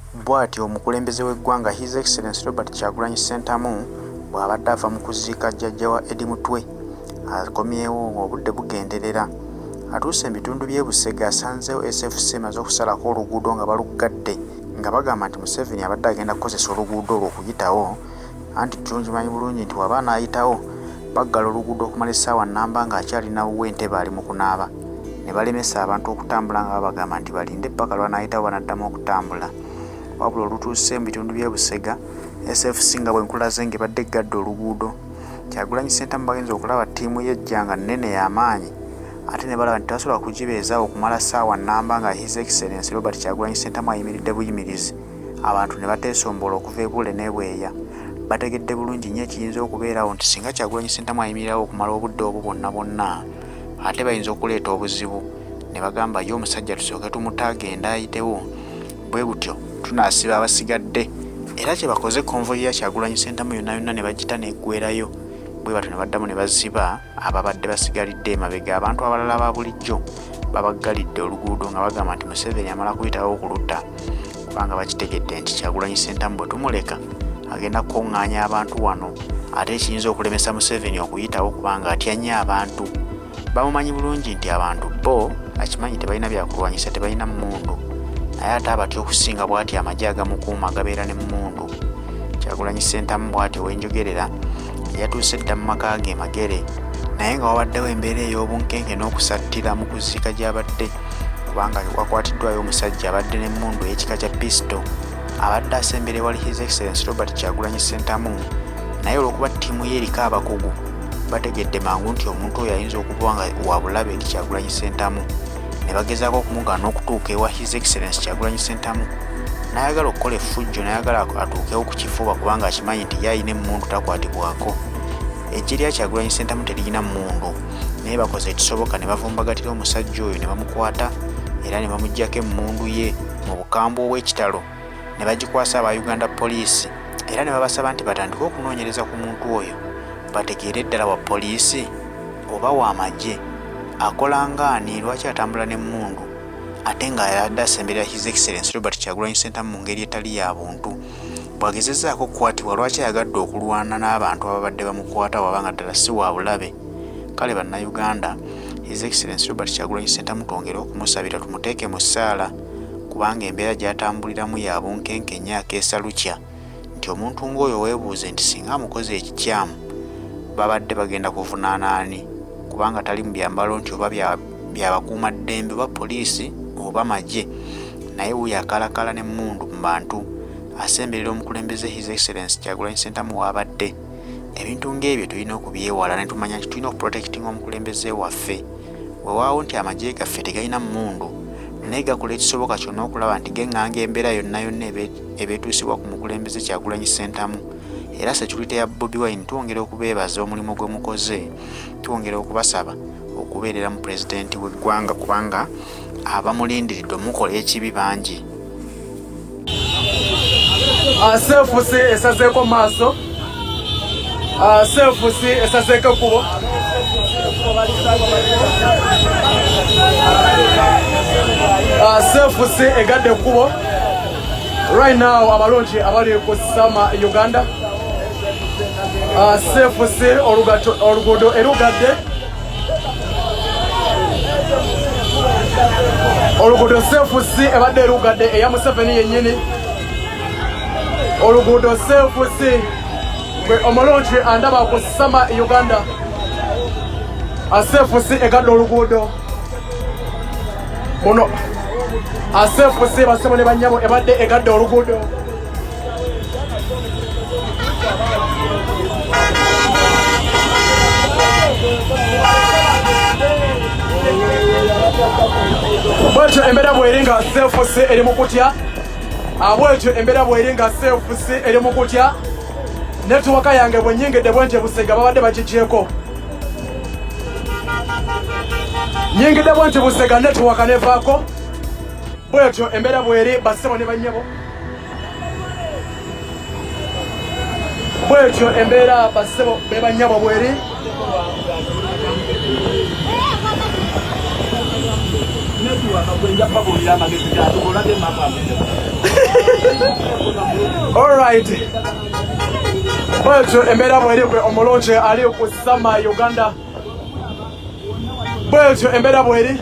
Bw'atyo omukulembeze w'eggwanga His Excellency Robert Kyagulanyi Ssentamu bw'abadde ava mu kuziika jjajja wa Eddie Mutwe akomyewo ng'obudde bugenderera. Atuuse mu bitundu by'e Busega asanzeewo SFC emaze okusalako oluguudo nga baluggadde nga bagamba nti Museveni abadde agenda kukozesa oluguudo olwo okuyitawo anti kyo nkimanyi bulungi nti bw'aba anaayitawo baggala oluguudo okumala essaawa nnamba ng'akyalina wuwe entebe ali mu kunaaba ne balemesa abantu okutambula nga babagamba nti balinde ppaka lw'anaayitawo banaddamu okutambula. Wabula olutuuse mu bitundu by'e Busega, SFC nga bwe nkulaze ng'ebadde eggadde oluguudo, Kyagulanyi Ssentamu bagenze okulaba ttiimu ye ejja nga nnene ya maanyi ate ne balaba nti tebasobola kugibeezaawo okumala ssaawa nnamba nga His Excellency Robert Kyagulanyi Ssentamu ayimiridde buyimirizi abantu ne bateesombola okuva e Bule n'e Bweya. Bategedde bulungi nnyo ekiyinza okubeerawo nti singa Kyagulanyi Ssentamu ayimirirawo okumala obudde obwo bwonna bwonna ate bayinza okuleeta obuzibu ne bagamba ye omusajja tusooke tumute agende ayitewo bwe gutyo tunaasiba abasigadde era kye bakoze konvoyi ya Kyagulanyi Ssentamu yonna yonna ne bagita n'eggwerayo bwe batyo ne baddamu ne baziba ababadde basigalidde emabega abantu abalala aba bulijjo babaggalidde oluguudo nga bagamba nti Museveni amala kuyitawo okulutta kubanga bakitegedde nti Kyagulanyi Ssentamu bwe tumuleka agenda kukuŋŋaanya abantu wano ate ekiyinza okulemesa Museveni okuyitawo kubanga atya nnyo abantu. Bamumanyi bulungi nti abantu bo akimanyi tebalina byakulwanyisa tebalina mmundu naye ate abatya okusinga bw'atyo amagye agamukuuma gabeera n'emmundu. Kyagulanyi Ssentamu bw'atyo wenjogerera yatuuse dda mu maka ge Magere naye nga wabaddewo embeera ey'obunkenke n'okusattira mu kuziika gy'abadde kubanga wakwatiddwayo omusajja abadde n'emmundu ey'ekika kya pisito abadde asembera ewali His Excellency Robert Kyagulanyi Ssentamu naye olw'okuba ttiimu ye eriko abakugu bategedde mangu nti omuntu oyo ayinza okuba nga wa bulabe eri Kyagulanyi Ssentamu ne bagezaako okumugaana okutuuka ewa His Excellency Kyagulanyi Ssentamu n'ayagala okukola effujjo n'ayagala atuukewo ku kifuba kubanga akimanyi nti ye alina emmundu takwatibwako. Eggye lya Kyagulanyi Ssentamu teririna mmundu naye bakoze ekisoboka ne bavumbagatira omusajja oyo ne bamukwata era ne bamuggyako emmundu ye mu bukambwe obw'ekitalo ne bagikwasa aba Uganda Poliisi era ne babasaba nti batandike okunoonyereza ku muntu oyo bategeere ddala wa poliisi oba wa magye, akola ng'ani, lwaki atambula n'emmundu ate ng'abadde asemberera His Excellency Robert Kyagulanyi Ssentamu mu ngeri etali ya buntu. Bw'agezezzaako okukwatibwa lwaki ayagadde okulwana n'abantu ababadde bamukwata bw'aba nga ddala si wa bulabe. Kale Bannayuganda, His Excellency Robert Kyagulanyi Ssentamu twongere okumusabira tumuteeke mu ssaala kubanga embeera gy'atambuliramu ya bunkenke nnyo akeesa lukya nti omuntu ng'oyo weebuuze nti singa amukoze ekikyamu babadde bagenda kuvunaana ani kubanga tali mu byambalo nti oba bya bakuumaddembe oba poliisi oba magye naye wuuyo akalakala n'emmundu mu bantu asemberera omukulembeze His Excellency Kyagulanyi Ssentamu w'abadde. Ebintu ng'ebyo tulina okubyewala ne tumanya nti tulina okuprotectinga omukulembeze waffe. Wewaawo nti amagye gaffe tegalina mmundu naye gakola ekisoboka kyonna okulaba nti geng'anga embeera yonna yonna ebeetuusibwa ku mukulembeze Kyagulanyi Ssentamu era securite ya Bobi Wine twongera okubeebaza omulimu gwe mukoze twongera okubasaba okubeerera mu pulezidenti w'eggwanga kubanga abamulindiridde omukola ekibi bangi. Seefusi esazeeko maaso, seefusi esazeeko ekkubo. Seefusi egadde ekkubo right now. Abalungi abali ku Sama Uganda, seefusi oluguudo erugadde oluguudo. Seefusi ebadde erugadde eya Museveni yennyini. Oluguudo seefusi gwe omulungi andaba ku Sama Uganda, aseefusi egadde oluguudo muno. Aseefusi basebo ne banyabo ebadde egadde oluguudo. Bwetyo embeera bweri nga seefusi eri mu kutya. Bwetyo embeera bweri nga seefusi eri mu kutya. Netiwaka yange bwe nyingidde bwe nti Busega babadde bagigyeko. Nyingidde bwe nti Busega netiwaka nevaako. Bwetyo embeera bweri bassebo ne bannyabo. Bwetyo embeera bassebo be bannyabo bweri. Alright. Bwetyo embeera bweri gwe omulungi ali ku Sama Uganda. Bwetyo embeera bweri.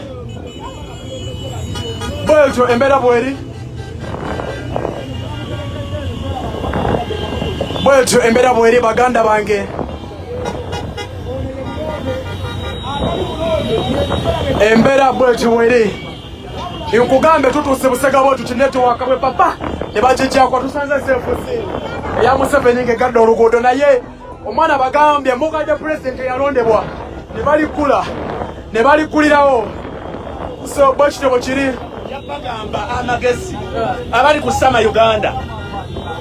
Bwetyo embeera bweri. Bwetyo embeera bweri baganda bange. Embeera bwetyo bweri. Nkugambe tutuuse Busega bwetu kinetiwaka bwe papa ne bakijjako tusanze CFC eya Museveni ng'egadde oluguudo naye omwana bagambye mukadde pulezidenti eyalondebwa ne balikula ne balikulirawo so bwekityo bwe kiri bagamba amagezi abali ku sama Uganda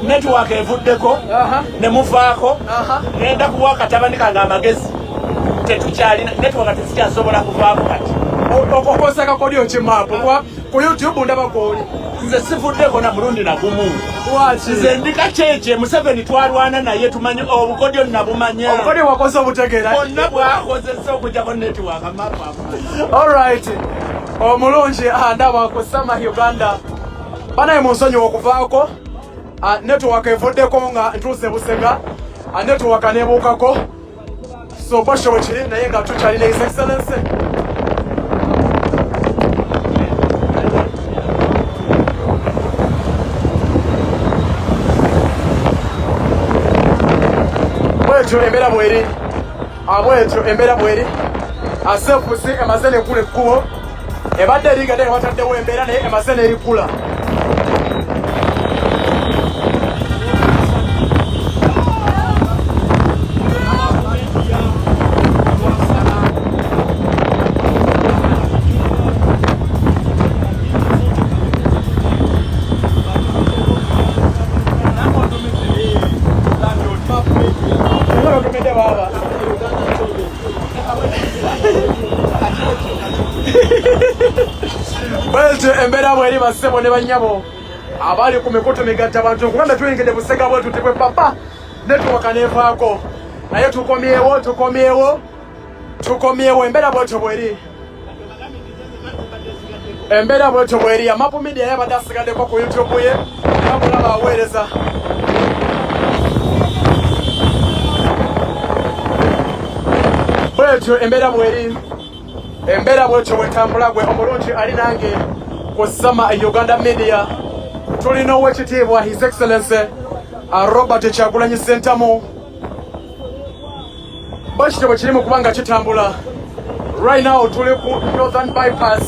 netiwaaka evuddeko ne muvaako ngenda kuwa katabani kange amagezi tetukyalina netiwaaka tezikyasobola kuvaako kati okokosa akakodyo kimaapu kuba ku youtube ndaba kwoli nze sivuddeko na mulundi nagumu nze ndi kakyekye museveni twalwana naye tumanyi obukodyo nabumanya obukodyo wakoze obutegeera bonna bwakozesa okujjako netiwaaka maapu alright omulungi ah, ndaba ku sama uganda banaye munsonyiwa okuvaako ah, netiwaka evuddeko nga ntuuse busega ah, netiwaka nebuukako so bwekityo bwe kiri naye nga tukyalina his excellence bwetyo embeera bweri abwetyo embeera bweri asefusi emaze nekula ekkubo ebadde erigadde nga bataddewo embeera naye emaze nerikula Bwetyo embeera bweri bassebo ne bannyabo abali ku mikutu migatta bantu kubanga tuyingidde busega bwetuti bwe papa netuwaka nevaako naye tukomyewo tukomyewo tukomyewo embeera bwetyo bweri embeera bwetyo bweri amapu media yabadde asigaddeko ku youtube ye nakulaba aweereza bwetyo embeera bweri embeera bwetyo bwetambula gwe omulungi ali nange ku sama uganda media tulina owekitiibwa his excellence uh, robert kyagulanyi sentamu bwekityo bwe kiri mu kuba nga kitambula right now tuli ku northern bypass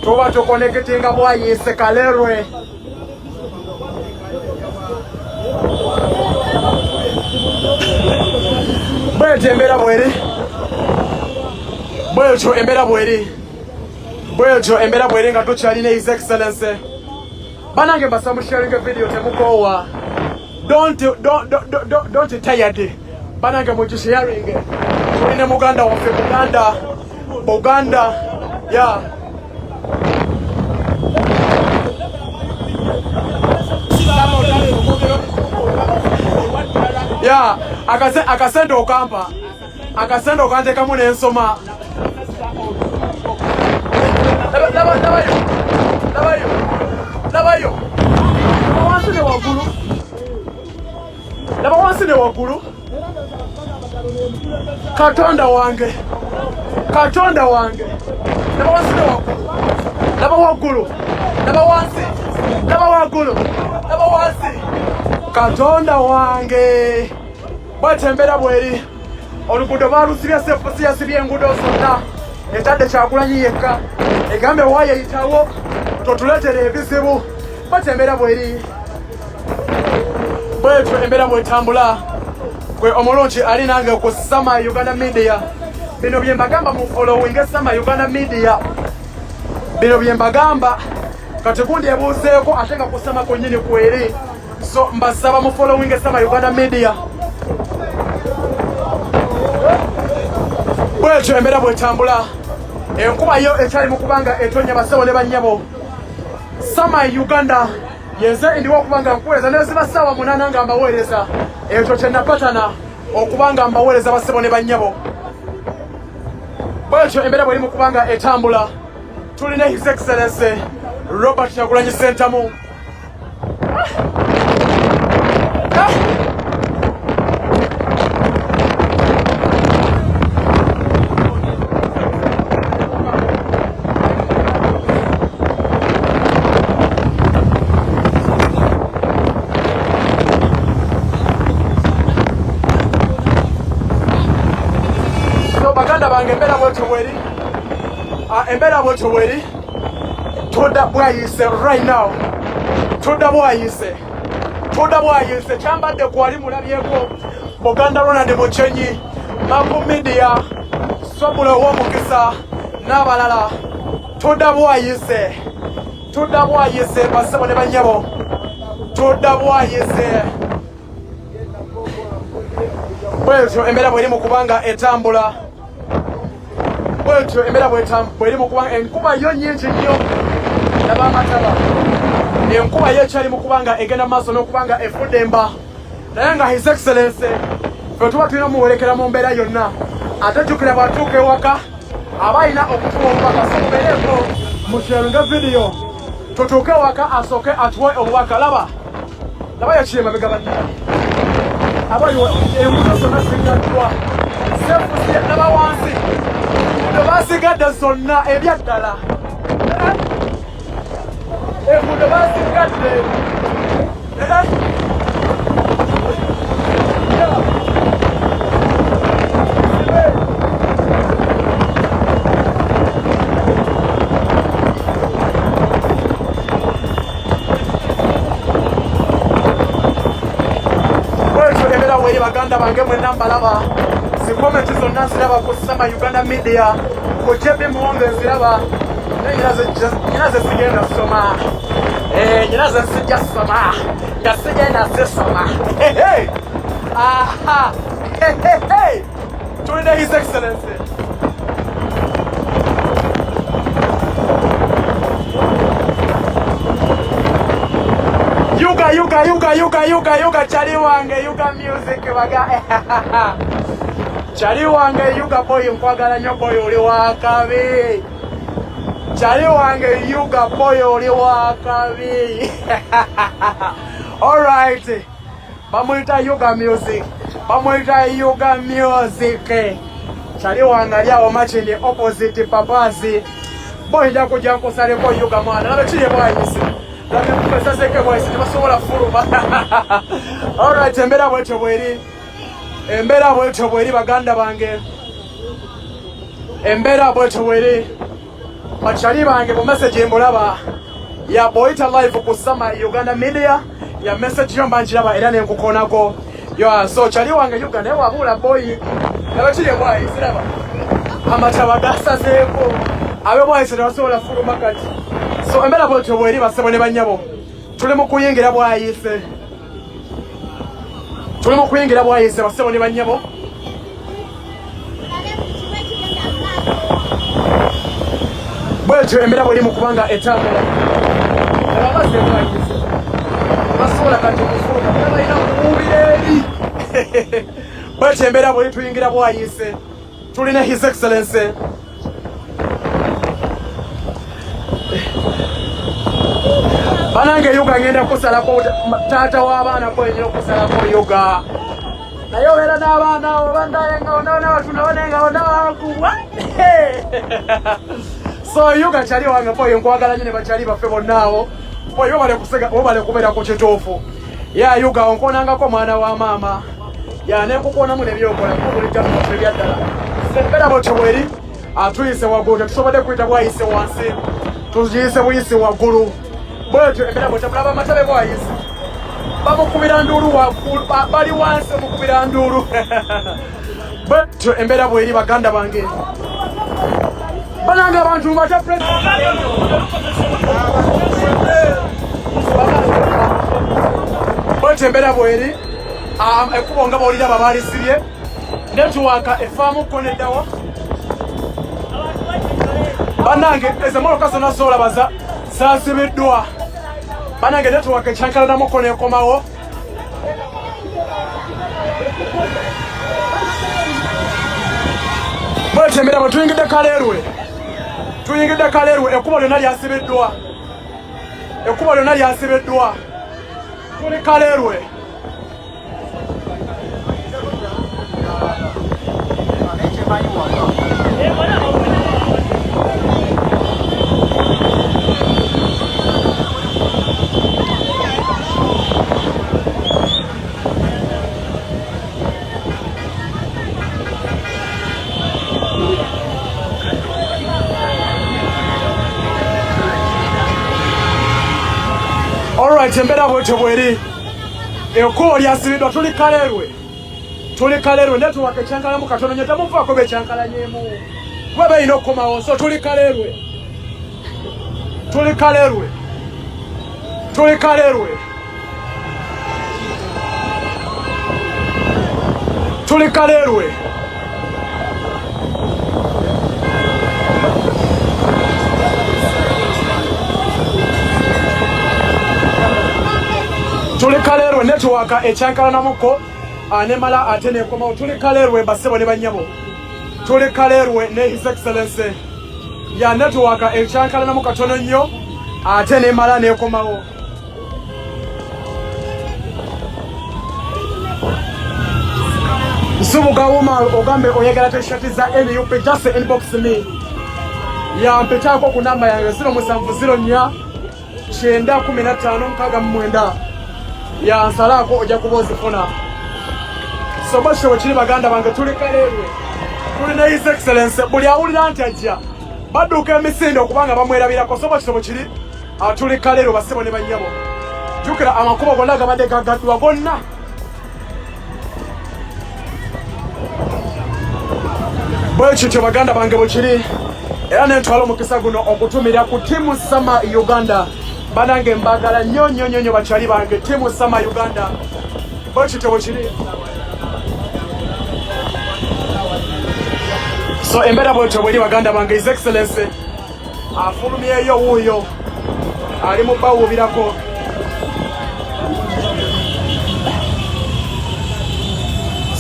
tuba tukonekitinga bwayiise kalerwe bwetyo embeera bweri bwetyo embeera bweri bwetyo embeera bweri nga tukyalina his excellence banange mbasaba musharinga video temukoowa don't, don't, don't, don't, don't tired banange mugisharinge tuli ne muganda waffe buganda buganda ya yeah. ya akasente okampa akasente okantekamu nensoma labayo labayo labayo wansi ne waggulu laba wansi ne waggulu katonda wange katonda wange laba wansi ne waggulu laba waggulu laba wansi laba waggulu laba wansi katonda wange bwetyo embeera bweri oluguudo baalusibye sefusi yasibye enguudo zonna etadde kyagulanyi yekka egambe waayo eyitawo totuleetera ebizibu bwetyo embeera bweri bwetyo embeera bwetambula gwe omulungi ali nange ku sama uganda media bino bye mbagamba mu following sama uganda media bino bye mbagamba kati gundi ebuuzeeko ate nga kusama kwennyini kweri so mbasaba mu following sama uganda media bwetyo embeera bwetambula enkuba yo ekyali mu kubanga etonya bassebo ne bannyabo sama uganda yenze ndiwo okuba nga nkuweereza neziba ssaawa munaana nga mbaweereza ekyo kye napatana okuba nga mbaweereza bassebo ne bannyabo bwetyo embeera bweri mu kubanga etambula. Tulina His Excellency Robert Kyagulanyi Ssentamu. So baganda bange embeera bwetyo bweri, embeera bwetyo bweri. Tudda Bwayise right now, tudda Bwayise, tudda Bwayise. Kyambadde kwali mulabyeko Muganda Ronald Muchenyi, Maku Media, Sobula ow'omukisa n'abalala. Tudda Bwayise, tudda Bwayise, basebo ne banyabo, tudda Bwayise. Bwetyo embeera bweri mu kubanga etambula, bwetyo embeera bweri mu kubanga enkuba yo nyingi nnyo. Laba amataba, enkuba yo ekyali mu kubanga egenda mu maaso n'okubanga efudde emba, naye nga His Excellence fe tuba tulina omuwerekera mu mbeera yonna. Ate jjukira bw'atuuka ewaka aba alina okutuwa obubaka, so mubeereko mukyerunge vidiyo tutuuke ewaka asooke atuwe obubaka. Laba, laba yakiri emabega, bannaye, abaliwo, enguudo zonna zigaddwa, sefusi. Laba wansi, enguudo basigadde zonna, ebyaddala enguudo basigadde. Eh? Yeah. Bwetyo embeera weeri, baganda bange mwenna mbalaba. Zi comment zonna nziraba ku Sama Uganda Media, ku JB Muwonge nziraba, naye nyina ze sigenda soma. Nyina ze sijja soma, nga sigenda sisoma. Hey, aha, hey, hey, hey. Tulina His Excellency. Yuga, yuga, yuga, yuga, yuga, yuga, chali wange, yuga music baga. Chali wange, yuga boy, nkwagala nnyo boy, oli wakabi. Chali wange, yuga boy, oli wakabi. Alright. Bamuyita Yuga Music, bamuyita Yuga Music. Chali wange ali awo Makindye opposite Papazi. Boy, nja kujja nkusaleko yuga mwana. Laba kiri Bwayise. Laba enkuba esazeeko Bwayise, tebasobola fuluma. Alright, embeera bwetyo bweri. Embeera bwetyo bweri, baganda bange. Embeera bwetyo bweri. Bakyali bange, mu message mbulaba ya boyita live ku Sama Uganda Media, ya message yo mba nkiraba era nenkukonako yo. So kyali wange Uganda, naye wabuula boy, laba kiri Bwayise, laba amataba gasazeeko, abe Bwayise tebasobola fuluma kati. So embeera bwetyo bweri, basebo ne banyabo, tuli mu kuyingira Bwayise, tuli mu kuyingira Bwayise, basebo ne banyabo. Bwetyo embeera bweri mu kubanga etambula. Abamaze Bwayise basobola kati okufuluma, era balina kuwuubira eri. Bwetyo embeera bweri, tuyingira Bwayise, tulina His Excellency. Banange, yuga ngenda kusalako, taata w'abaana kwenyina okusalako yuga, naye obeera n'abaana abo bandaye nga onaonawatunaone nga onawakubwa. So yuga kyali wange boy, nkwagala nnyo ne bakyali baffe bonna awo boy, webale kusega, webale kubeera ku kituufu. Ya yuga, onkonangako mwana wa maama, ya nenkukonamu nebyokola bulijjo ebyaddala. Embeera bwetyo bweri, atuyise waggulu, tetusobodde kuyita Bwayise wansi, tugiyise buyisi waggulu. Bwetyo embeera bwetyo. Mulaba amatabe Bwayise, bamukubira nduulu waggulu, bali wansi omukubira nduulu. Bwetyo embeera bweri, baganda bange. Banange, abantu bate. Bwetyo embeera bweri, ekkubo nga bwoliraba baalisibye, network efaamuko neddawa. Banange, ezo motoka zonna zolaba zasibiddwa. Banange, network ekyankalanamuko nekomawo. Bwetyo embeera bwe tuyingidde Kaleerwe, Tuyingidde Kaleerwe, ekkubo lyonna lyasibiddwa, ekkubo lyonna lyasibiddwa. Tuli Kaleerwe. Alright, embeera bwetyo bweri, ekkubo lyasibiddwa. Tuli Kaleerwe, tuli Kaleerwe. Network ekyankalamu katono nyo, temuvaako bekyankalanyemu kuba balina okukomawo. So tuli Kaleerwe, tuli Kaleerwe, tuli Kaleerwe, tuli Kaleerwe. Tuli Kaleerwe, network ekyankalanamuko anemala ate nekomawo. Tuli Kaleerwe, basebo ne banyabo, tuli Kaleerwe ne His Excellency. Ya network ekyankalanamu katono nnyo ate nemala nekomawo. Nsubuga Umar, ogambe oyagala t-shirt za NUP, just inbox me, yampitaako ku namba yange 0704 915 69, yansalaako ojja kuba ozifuna. So bwekityo bwe kiri, baganda bange. Tuli Kaleerwe, tuli ne His Excellence. Buli awulira nti ajja badduka emisinde okubanga bamwerabirako. So bwekityo bwe kiri. Tuli Kaleerwe, basebo ne bannyabo. Jjukira amakubo gonna gabadde gagaddwa gonna. Bwekityo, baganda bange, bwe kiri. Era nentwala omukisa guno okutumira ku Team Sama Uganda. Banange, mbagala nnyo nnyo nnyo nnyo, bakyali bange, Team Sama Uganda. Bwekityo bwe kiri. So embeera bwetyo bweri, baganda bange. His Excellence afulumyeyo, wuuyo ali mu bawuubirako.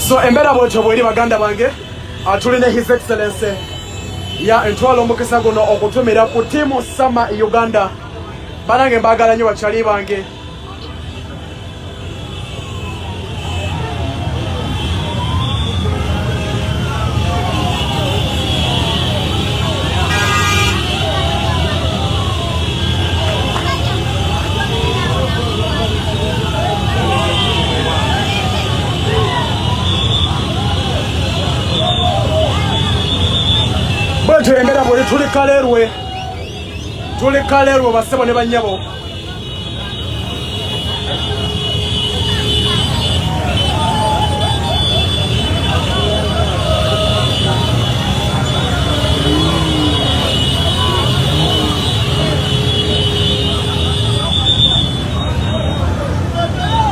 So embeera bwetyo bweri, baganda bange. Tuli ne His Excellence. Ya entwala omukisa guno okutumira ku Team Sama Uganda. Banange, mbagala nnyo, bakyali bange. Bwetyo embeera bweri. Tuli Kaleerwe, tuli Kaleerwe, basebo ne bannyabo.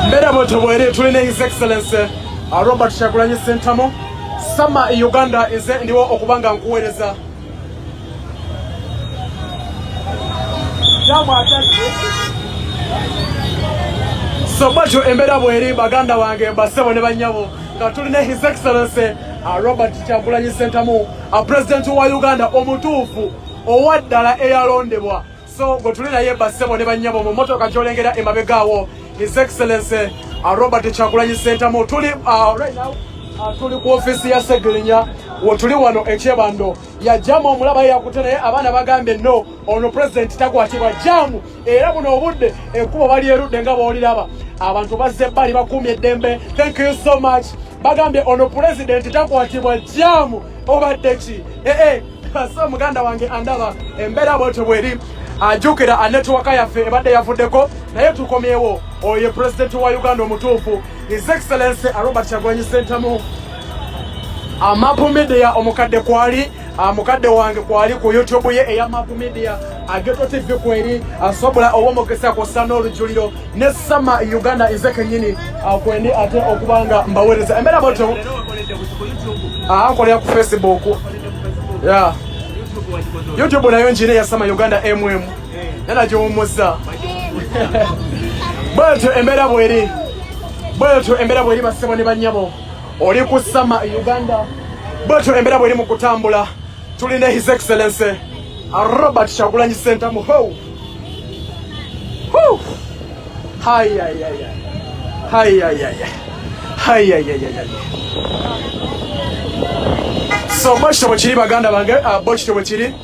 Mbeera bwetyo bweri. Tulina His Excellence Robert Kyagulanyi Ssentamu. Sama Uganda, nze ndiwo okuba nga nkuweereza. So bwetyo embeera bweri, baganda bange, basebo ne bannyabo, nga tulina His Excellence Robert Kyagulanyi Ssentamu, President wa Uganda omutuufu owaddala eyalondebwa. So gwe tuli naye, basebo ne bannyabo, mu motoka gyolengera emabegaawo, His Excellence Robert Kyagulanyi Ssentamu. Tuli right now tuli ku ofiisi ya Segirinya, wetuli wano ekyebando. Yajjamu omulaba yakute, naye abaana bagambye no, ono president takwatibwa jam. Era buno obudde ekkubo balyerudde nga bw'oliraba, abantu bazze ebbali, bakuumye eddembe. Thank you so much. Bagambye ono president takwatibwa jam, obadde ki? Ee, so muganda wange andaba, embeera bwetyo bweri. Ajjukira network yaffe ebadde yavuddeko, naye tukomyewo. Oyo ye president wa Uganda omutuufu, His Excellence Robert Kyagulanyi Ssentamu. Amapu Media, omukadde kwali, mukadde wange kwali ku YouTube ye eya Mapu Media, Ageto TV kweri, asobola ow'omukisa kw'ossa n'olujuliro ne Sama Uganda. Nze kennyini kwendi ate okubanga mbaweereza embeera bwetyo. Nkolera ku Facebook, yeah. YouTube nayo njine ya Sama Uganda nanagiwummuza. Bwetyo embeera bweri, bwetyo embeera bweri, basebo ne bannyabo. Oli ku Sama Uganda. Bwetyo embeera bweri mu kutambula. Tulina His Excellence. Robert Kyagulanyi Ssentamu. Ho! Ho! Hai hai hai. Hai hai hai. Hai hai hai hai. So bwekityo bwe kiri baganda bange, bwekityo bwe kiri.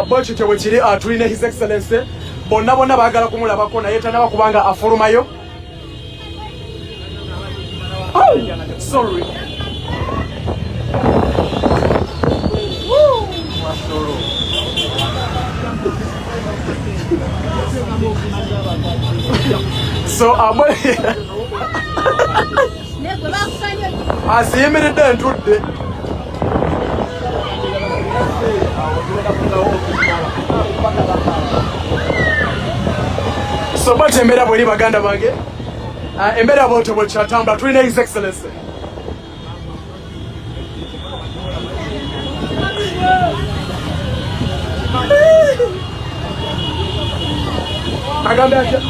Bwekityo bwe kiri, tulina His Excellency. Bonna bonna baagala kumulabako naye tanaba kubanga afulumayo. Oh, sorry. So asiyimiridde ntudde. So bwati embeera bweri baganda bange, embeera bwotyo bwekyatambula. Tulina His Excellency. Agambe atya?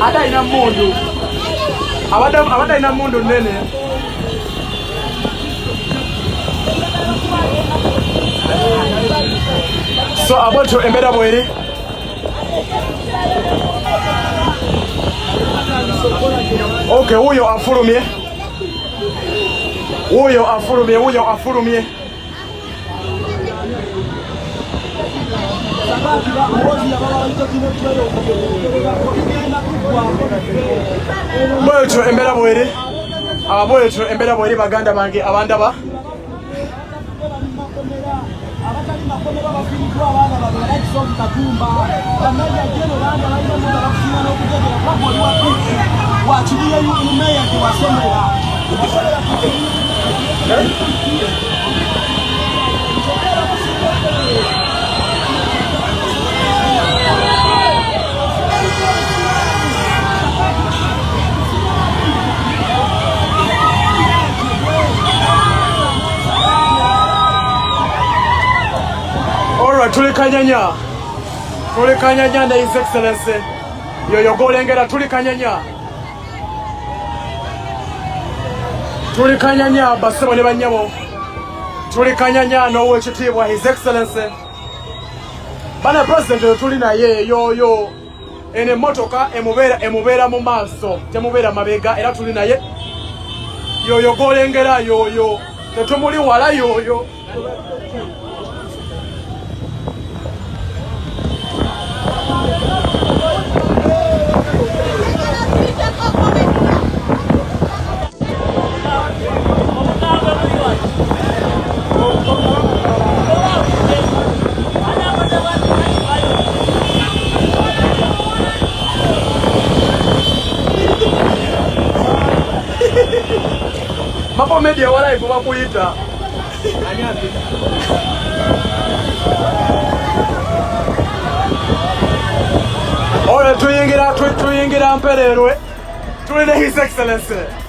Ate alina mundu, abadde alina mundu nene. So abwetyo embeera bweri. Okay, wuyo afulumye, wuyo afulumye, wuyo afulumye. Bwetyo embeera bweri, bwetyo embeera bweri baganda bange abandaba. Abatali makomera bafiiriddwa abaana bano Alexon Katumba bamajja jeno bangi abalina omuntu abakusinga n'okutegera kuba oli wa piiki wakibuye meeya gye wasomera wasomera. Alright, tuli Kanyanya, tuli Kanyanya ne His Excellency yoyo golengera. Tuli Kanyanya, tuli Kanyanya, basebo ne bannyabo, tuli Kanyanya n'owekitiibwa His Excellency bana president oyo tuli naye yoyo. Eno emmotoka emubeera mu maaso, temubeera mabega, era tuli naye yoyo golengera yoyo, tetumuli wala yoyo. Mapo Media wa live bakuyita. Olwo tuyingira, tuyingira Mpererwe, tulina His Excellency.